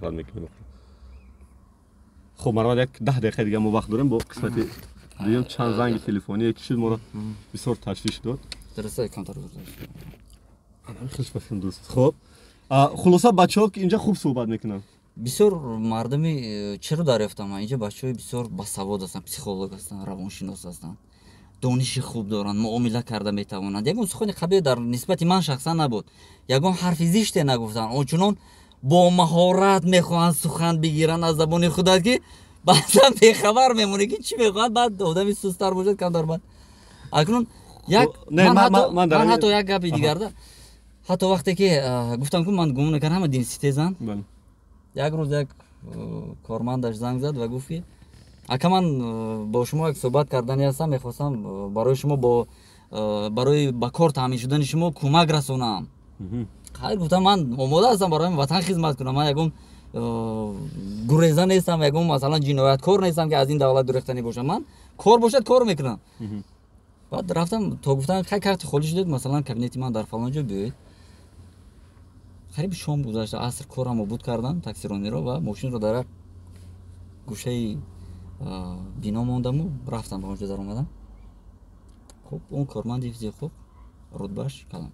Рад мекунем. Хуб, марҳамат, як 10 дақиқа дига мо вақт дорем. Бо қисмати дуюм чанд занги телефоние ки шуд, моро бисёр ташвиш дод. Дуруст, камтар. Хеле дуруст. Хуб, хулоса, бачаҳо ки инҷа хуб суҳбат мекунанд. Бисёр мардуми чаро дарёфтам ман инҷа бачаҳои бисёр басавод ҳастанд, психолог ҳастанд, равоншинос ҳастанд, дониши хуб доранд, муомила карда метавонанд. Ягон сухани қабеҳ дар нисбати ман шахсан набуд, ягон ҳарфи зиште нагуфтанд. Ончунон бо маҳорат мехоҳанд сухан бигиранд аз забони худат, ки баъзан бехабар мемонӣ, ки чӣ мехоҳад. Баъд одами сустар бошад камтар. Баъд акнун як ман ҳатто як гапи дигарда, ҳатто вақте ки гуфтам, ки ман гумон мекардам ҳама динситезанд, як рӯз як кормандаш занг зад ва гуфт, ки ака, ман бо шумо як суҳбат кардани ҳастам, мехостам барои шумо бо барои ба кор таъмин шудани шумо кӯмак расонам. Хайр, гуфтам, ман омода ҳастам барои ватан хизмат кунам. Ман ягон гуреза нестам, ягон, масалан, ҷинояткор нестам, ки аз ин давлат гурехтанӣ бошам. Ман кор бошад, кор мекунам. Баъд рафтам то гуфтам, хай, карти холӣ шудед, масалан, кабинети ман дар фалон ҷо биёед. Қариби шом гузашта, аср корам обуд кардам, таксирониро, ва мошинро дар як гӯшаи бино мондаму рафтам, ба онҷо даромадам. Хуб, он корманди ҳифзи ҳуқуқ, рутбаш калон,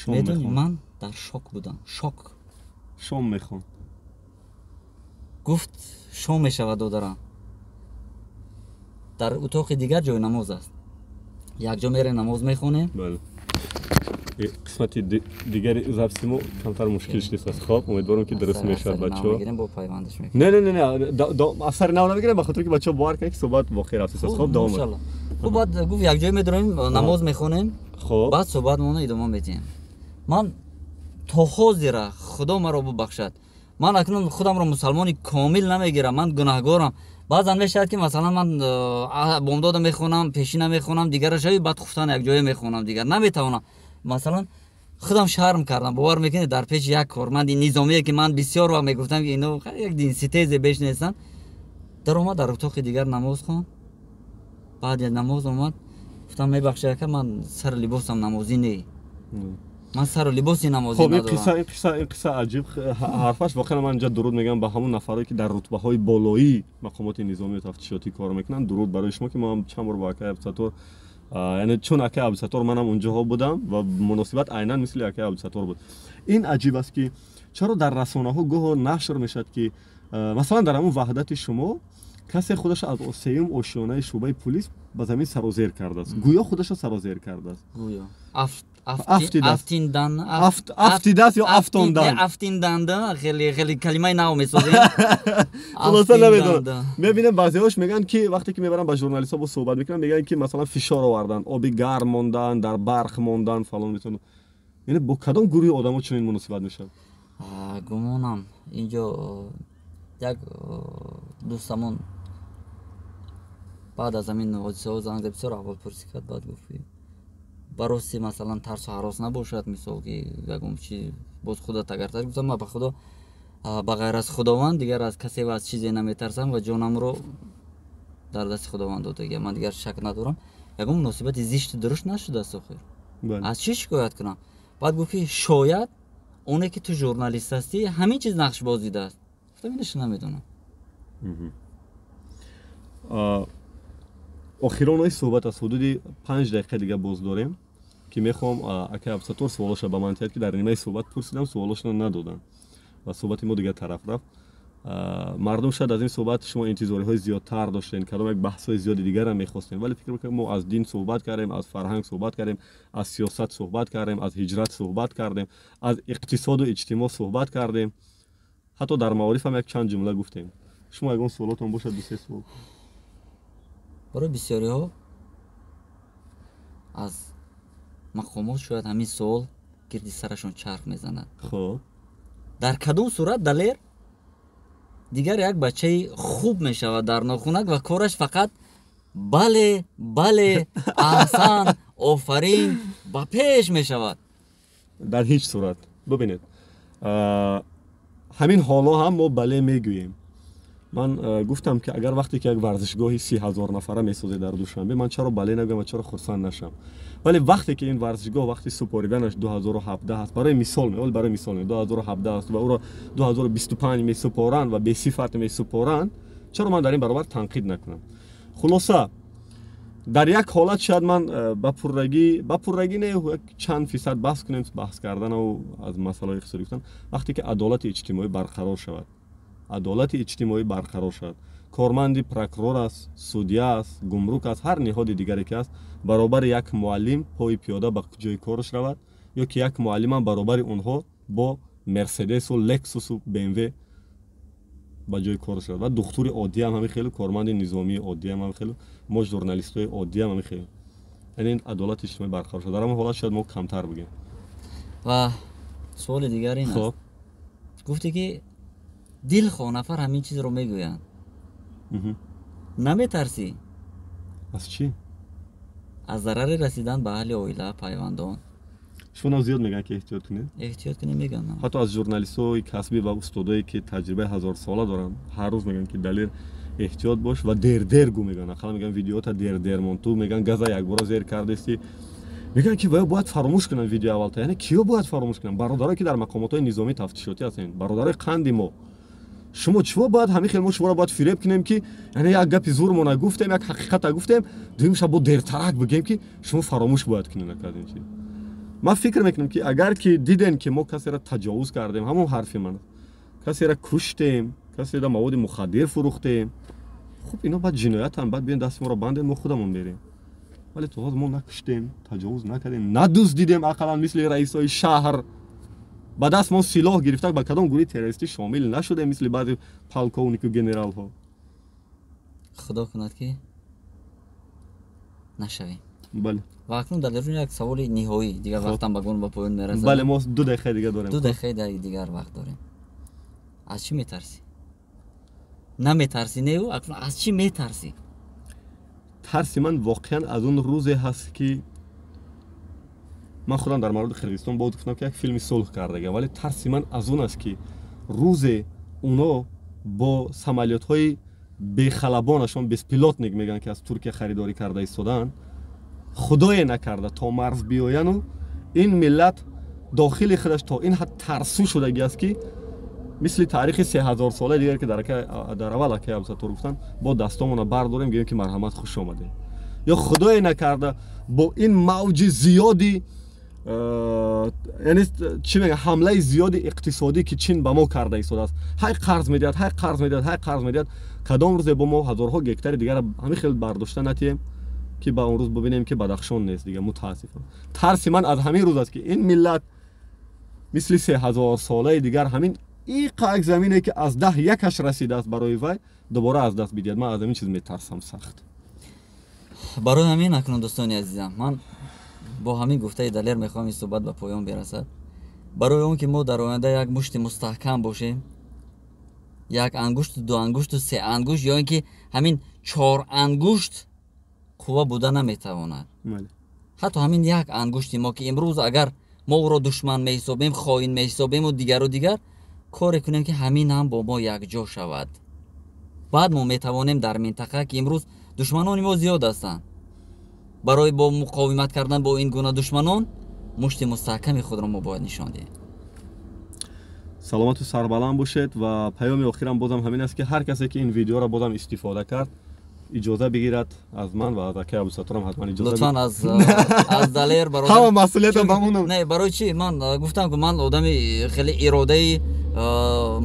медони, ман дар шок будам, шок. Шом мехон. Гуфт: «Шом мешавад, додарам, дар утоқи дигар ҷои намоз аст, якҷо мерем, намоз мехонем». Қисмати дигари записи мо камтар мушкил шудааст. Хоб, умедворам, ки дуруст мешавад, бачаҳо. Не, не, не, не, аз сари нав намегирем, ба хотире ки бачаҳо бовар кунанд, ки суҳбат воқеъ рафтааст. Хоб, давом. Хуб, баъд гуфт: «Якҷоя медароем, намоз мехонем, баъд суҳбатмонро идома медиҳем». Ман то ҳозира, Худо маро бубахшад, ман акнун худамро мусалмони комил намегирам, ман гунаҳгорам. Баъзан мешавад, ки масалан, ман бомдода мехонам, пешина мехонам, дигара шаби баъд хуфтан якҷоя мехонам, дигар наметавонам. Масалан, худам шарм кардам, бовар мекунед, дар пеши як корманди низомие, ки ман бисёр вақт мегуфтам, ки ино як динситезе беш нестанд. Даромад, дар утоқи дигар намоз хонд. Баъди намоз омад, гуфтам: «Мебахшед, ака, ман сари либосам намозӣ не, ман сару либоси намозӣ надорам». Ин қисса аҷиб ҳарфаш воқеан. Ман инҷа дуруд мегӯям ба ҳамон нафарое, ки дар рутбаҳои болоии мақомоти низомию тафтишотӣ кор мекунанд. Дуруд барои шумо, ки мо ҳам чанд бор бо акаи Абдусаттор, яъне чун акаи Абдусаттор, манам унҷоҳо будам ва муносибат айнан мисли акаи Абдусаттор буд. Ин аҷиб аст, ки чаро дар расонаҳо гоҳо нашр мешавад, ки масалан, дар ҳамон Ваҳдати шумо касе худаш аз сеюм ошёнаи шӯъбаи пулис ба замин сарозер кардааст, гӯё худашро сарозер кардааст. Гӯё Афтидааст ё афтондан. Афтинданда, хеле хеле калимаи нав месозем. Хулоса, намедонам. Мебинем, баъзеҳош мегӯянд, ки вақте ки мебарам, ба журналистҳо бо суҳбат мекунам, мегӯянд, ки масалан, фишор овардан, оби гарм мондан, дар барқ мондан, фалон метавон. Яъне бо кадом гурӯҳи одамо чунин муносибат мешавад? Гумонам, инҷо як дӯстамон баъд аз ҳамин ҳодисаҳо занг зад, бисёр аҳволпурсӣ кард. Баъд гуфт: «Ба рости, масалан, тарсу ҳарос набошад, мисол, ки ягон чи боз худат агар тар». Гуфтам: «Ман ба Худо, ба ғайр аз Худованд, дигар аз касе ва аз чизе наметарсам ва ҷонамро дар дасти Худованд додагиам, ман дигар шак надорам. Ягон муносибати зишту дуруст нашудааст охир, аз чӣ шикоят кунам?» Баъд гуфт, ки шояд оне ки ту журналист ҳастӣ, ҳамин чиз нақш бозидааст. Гуфтам: «Инаша намедонам». Охиронаи суҳбат аз ҳудуди 5 дақиқа дига боз дорем, ки мехоҳам акай Абдусаттор суолоша ба ман диҳад, ки дар нимаи суҳбат пурсидам, суолошро надодам ва суҳбати мо дигар тараф рафт. Мардум шояд аз ин суҳбат шумо интизориҳои зиёдтар доштем, кадом як баҳсҳои зиёди дигарам мехостем, вале фикр мекунам, мо аз дин суҳбат кардем, аз фарҳанг суҳбат кардем, аз сиёсат суҳбат кардем, аз ҳиҷрат суҳбат кардем, аз иқтисоду иҷтимоъ суҳбат кардем, ҳатто дар маориф ҳам як чанд ҷумла гуфтем. Шумо ягон суолотон бошад, дусе суол. Барои бисёриҳо аз мақомот шояд ҳамин суол гирди сарашон чарх мезанад: дар кадом сурат Далер дигар як бачаи хуб мешавад дар нохунак ва кораш фақат «бале, бале, аҳсан, офарин, ба пеш» мешавад? Дар ҳеҷ сурат. Бубинед, ҳамин ҳоло ҳам мо бале мегӯем. Ман гуфтам, ки агар вақте ки як варзишгоҳи 30 000 нафара месозед дар Душанбе, ман чаро бале нагӯям ва чаро хурсанд нашам? Вале вақте ки ин варзишгоҳ вақти супориданаш 2017 аст, барои мисол, барои мисол, 2017 аст ва ӯро 2025 месупоранд ва бесифат месупоранд, чаро ман дар ин баробар танқид накунам? Хулоса, дар як ҳолат шояд ман ба пуррагӣ не, чанд фисад баҳс кунем, баҳс карданаву аз масъалаҳои иқтисодӣ гуфтан, вақте ки адолати иҷтимоӣ барқарор шавад, адолати иҷтимоӣ барқарор шавад, корманди прокурор аст, судья аст, гумрук аст, ҳар ниҳоди дигаре ки аст, баробари як муаллим пои пиёда ба ҷои кораш равад ё ки як муаллимам баробари онҳо бо Мерседесу Лексусу БМВ ба ҷои кораш равад, ва духтури оддиам ҳамин хелу, корманди низомии оддиам ҳамин хелу, мо журналистои оддиам ҳамин хелу, яъне ин адолати иҷтимоӣ барқарор шавад, дар ҳамон ҳолат шояд мо камтар бигем. Ва суоли дигар ин аст: гуфте, ки дилхоҳ нафар ҳамин чизро мегӯянд, наметарсӣ? Аз чӣ? Аз зараре расидан ба аҳли оила, пайвандон. Шумо зиёд мегӯянд, ки эҳтиёт кунед. Эҳтиёт кунед мегӯянд. Ҳатто аз журналистҳои касбӣ ва устодое, ки таҷрибаи ҳазорсола доранд, ҳар рӯз мегӯянд, ки Далер, эҳтиёт бош ва дер-дер гӯ, мегӯянд, ақаллан мегӯянд, видеота дер-дер мон, ту, мегӯянд, газа якбора зер кардести, мегӯянд, ки ваё бояд фаромӯш кунанд видео аввалта. Яъне киё бояд фаромӯш кунанд? Бародарое, ки дар мақомотҳои низомии тафтишотӣ ҳастанд, бародарои қанди мо, шумо чиво бояд ҳамин хел мо шуморо бояд фиреб кунем, ки яъне як гапи зурмона гуфтем, як ҳақиқата гуфтем, дуюм шаб бо дертарак бигем, ки шумо фаромӯш бояд кунед накардем чи? Ман фикр мекунам, ки агар ки дидем, ки мо касеро таҷовуз кардем, ҳамон ҳарфи ман аст, касеро куштем, касеро маводи мухаддир фурӯхтем, хуб, ино баъд ҷиноятанд, баъд биён дасти моро бандем, мо худамон мерем. Вале то ҳоз мо накуштем, таҷовуз накардем, надуздидем, ақаллан мисли раисои шаҳр ба даст мо силоҳ гирифта, ба кадом гурӯҳи террористӣ шомил нашудем, мисли баъзе полковнику генералҳо. Худо кунад, ки нашавем. Бале. Ва акнун, Далерҷон, як саволи ниҳоӣ дигар, вақтам ба гун ба поён мерасад. Бале, мо 2 дақиқаи дигар дорем. 2 дақиқаи дигар вақт дорем. Аз чӣ метарсӣ? Наметарсӣ неу, акнун аз чӣ метарсӣ? Тарси ман воқеан аз он рӯзе ҳаст, ки ман худам дар мавриди Қирғизистон боз гуфтам, ки як филми сулҳ кардагам, вале тарси ман аз он аст, ки рӯзе уно бо самолётҳои бехалабонашон, беспилотник мегӯянд, ки аз Туркия харидорӣ карда истодаанд, худое накарда, то марз биёяну ин миллат дохили худаш то ин ҳад тарсу шудагӣ аст, ки мисли таърихи 3000-солаи дигар, ки дар аввал акаи Абдусаттор гуфтанд, бо дастомона бардорем, гӯем, ки марҳамат, хуш омадем, ё худое накарда, бо ин мавҷи зиёди, яъне чӣ мегӯян, ҳамлаи зиёди иқтисодӣ, ки Чин ба мо карда истодааст, ҳай қарз медиҳад, ҳай қарз медиҳад, ҳай қарз медиҳад, кадом рӯзе бо мо ҳазорҳо гектари дигара ҳамин хел бардошта натиҳем, ки ба он рӯз бибинем, ки Бадахшон нест дига. Мутаассифам, тарси ман аз ҳамин рӯз аст, ки ин миллат мисли 3000-солаи дигар ҳамин иқак замине, ки аз даҳ якаш расидааст барои вай, дубора аз даст бидиҳад. Ман аз ҳамин чиз метарсам сахт. Барои ҳамин акнун, дӯстони азизам, ман бо ҳамин гуфтаи Далер мехоҳам ин суҳбат ба поён бирасад. Барои он ки мо дар оянда як мушти мустаҳкам бошем, як ангушту ду ангушту се ангушт ё ин ки ҳамин чор ангушт қувва буда наметавонад. Ҳатто ҳамин як ангушти мо, ки имрӯз агар мо ӯро душман меҳисобем, хоин меҳисобему дигару дигар, коре кунем, ки ҳамин ҳам бо мо якҷо шавад. Баъд мо метавонем дар минтақа, ки имрӯз душманони мо зиёд ҳастанд, барои бо муқовимат кардан бо ин гуна душманон мушти мустаҳками худро мо бояд нишон диҳем. Саломату сарбаланд бошед. Ва паёми охирам бозам ҳамин аст, ки ҳар касе, ки ин видеоро бозам истифода кард, иҷоза бигирад аз ман ва аз акаи Абдусатторам ҳатман иҷоза. Лутфан аз Далер. Ҳама масъулиятам ба монам. Не, барои чӣ? Ман гуфтам, ки ман одами хеле иродаи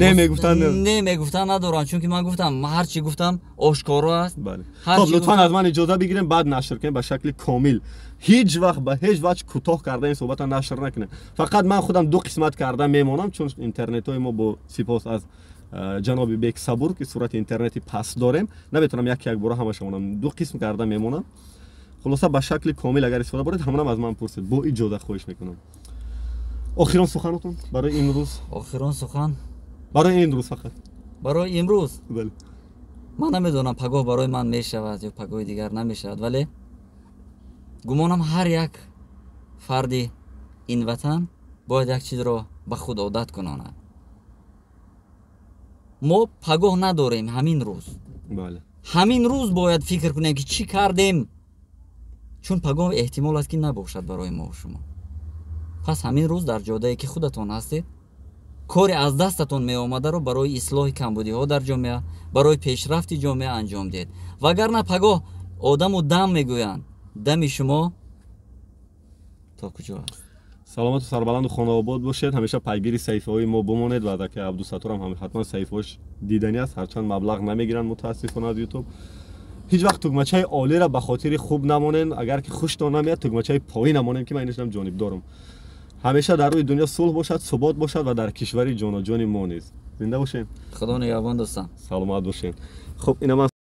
не мегуфтан. Не мегуфтан надорам, чунки ман гуфтам, ҳар чӣ гуфтам, ошкоро аст. Хоб, лутфан аз ман иҷоза бигирем, баъд нашр кунем ба шакли комил. Ҳеҷ вақт ба ҳеҷ ваҷ кӯтоҳ карда ин суҳбата нашр накунем. Фақат ман худам ду қисмат карда мемонам, чун интернетҳои мо, бо сипос аз ҷаноби Бек Сабур, ки сурати интернети паст дорем, наметавонам як якбора ҳамаша монам, ду қисм карда мемонам. Хулоса, ба шакли комил агар истифода баред, ҳамонам аз ман пурсед, бо иҷоза хоҳиш мекунам. Охирон суханотон барои имрӯз? Охирон сухан. Барои имрӯз фақат. Барои имрӯз. Бале. Ман намедонам, пагоҳ барои ман мешавад ё пагоҳи дигар намешавад, вале гумонам, ҳар як фарди ин ватан бояд як чизро ба худ одат кунонад. Мо пагоҳ надорем, ҳамин рӯз. Ҳамин рӯз бояд фикр кунем, ки чӣ кардем, чун пагоҳ эҳтимол аст, ки набошад барои мо шумо. Пас ҳамин рӯз дар ҷодае, ки худатон ҳастед, кори аз дастатон меомадаро барои ислоҳи камбудиҳо дар ҷомеа, барои пешрафти ҷомеа анҷом диҳед. Вагарна пагоҳ одаму дам мегӯянд, дами шумо то куҷо аст? Саломату сарбаланду хонаобод бошед. Ҳамеша пайгири саҳифаҳои мо бимонед ва ака Абдусатторам ҳатман саҳифаҳош диданӣ аст, ҳарчанд маблағ намегиранд, мутаассифона, аз Ютуб. Ҳеҷ вақт тугмачаи олиро ба хотири хуб намонен, агар ки хуштон намеяд, тугмачаи поин намонем, ки ман инашам ҷонибдорам. Ҳамеша дар рӯи дунё сулҳ бошад, субот бошад ва дар кишвари ҷоноҷони мо низ. Зинда бошем. Худо нигаҳбон, дӯстам. Саломат бошем. Хуб, ина ман.